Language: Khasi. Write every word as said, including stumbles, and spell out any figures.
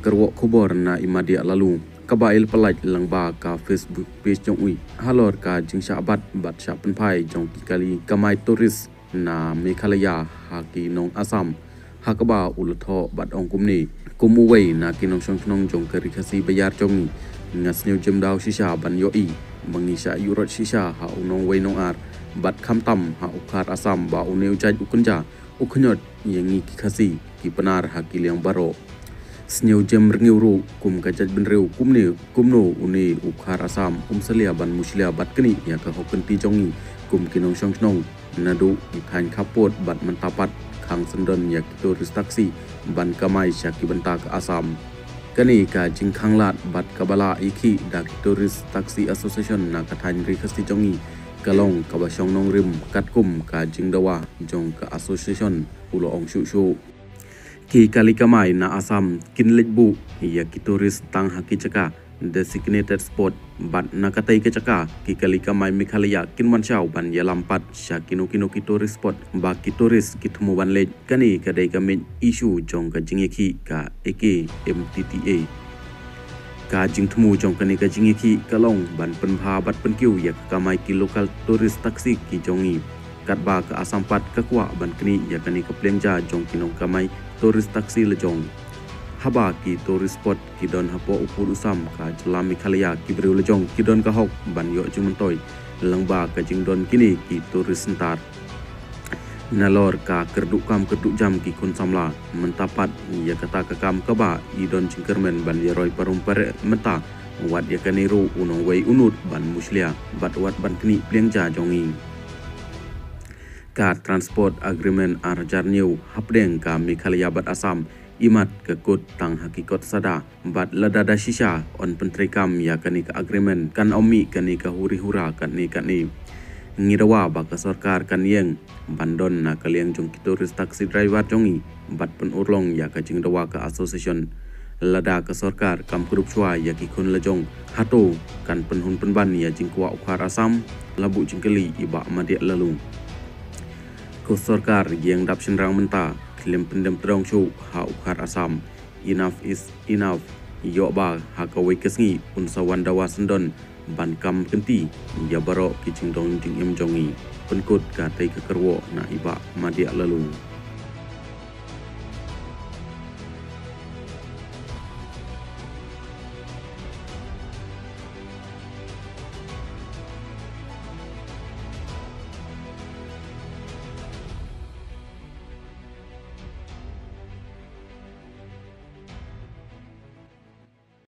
Kyrwoh khubor na i Madiah Laloo, kaba i la pyllait lyngba ka Facebook page jong i halor ka jingshah bat bad shah pynphai jong ki kali kamai tourist na Meghalaya ha ki nong Assam, ha kaba u la thoh bad ong kumne: Kum uwei na ki nongshong shnong jong ka Ri Khasi baïar jong ngi, nga sngewjem daw shisha ban ïohi ba ngi shah ïuhrot shisha ha u nongwei nongar, bad khamtam ha u Khar Assam, ba une u jait u kynja u khñiot ïa ngi ki Khasi ki Pnar ha ki liang baroh. Sngewjem rngiew ruh, kum ka jaitbynriew kumne kumno une u Khar Assam um salia ban mushlia bad knieh ïa ka hok kynti jong ngi kum ki nongshong shnong, naduh ki thaiñ khappud bad mynta pat khang syndon ïa ki tourist taxi ban kamai sha ki bynta ka Assam. Kane ka jingkhang lad bad kaba la ïakhih da ki Tourist Taxi Association na ka thaiñ Ri Khasi jong ngi ka long kaba shong nongrim katkum ka jingdawa jong ka association, u la ong shuh shuh. Ki kali kamai na Assam kin leit buh ïa ki tourist tang ha ki jaka designated spot, bad na katei ka jaka ki kali kamai Meghalaya kin wan shaw ban ïalam pat sha kino kino ki tourist spot ba ki tourist ki thmu ban leit. Kane ka dei ka main issue jong ka jingïakhih ka A K M T T A. Ka jingthmu jong kane ka jingïakhih ka long ban pynbha bad pynkiew ïa ka kamai ki local tourist taxi ki jong ngi, katba ka Assam pat ka kwah ban knieh ïa kane ka pliang ja jong ki nongkamai tourist taxi lajong. Haba ki tourist spot ki don hapoh u pud u sam ka jylla Meghalaya, ki briew lajong ki don ka hok ban ïoh jingmyntoi lyngba ka jingdon kine ki tourist centre. Nalor ka kyrduh kam kyrduh jam ki khun samla, mynta pat ïa kata ka kam kaba i don jingkyrmen ban ïaroi parum pareh mynta, wat ïa kane ruh u nongwei u nud ban mushlia bad wat ban knieh pliang ja jong ngi. Ka Transport Agreement ar hajar hynñiew hapdeng ka Meghalaya bad Assam, imat ka kut tang ha ki kot sada, bad lada da shisha yn pyntreikam ïa kane ka agreement, kan ym mih kane ka huri hura katne katne. Ngi dawa ba ka sorkar kan ïeng ban don na ka liang jong ki tourist taxi driver jong ngi bad pynurlong ïa ka jingdawa ka association. Lada ka sorkar kam kdup shuwa ïa ki khun lajong, hato kan pynhun pynban ïa jingkwah u Khar Assam? La buh jingkylli i Bah Madiah Laloo. Ko sorkar, ïeng dap shynrang mynta, khlem pyndem tdong shuh ha u Khar Assam. Enough is enough. Ïoh ba ha kawei ka sngi un sa wan dawa syndon ban kam kynti ïa baroh ki jingdon jingim jong ngi. Pynkut katei ka kyrwoh na i Bah Madiah Laloo.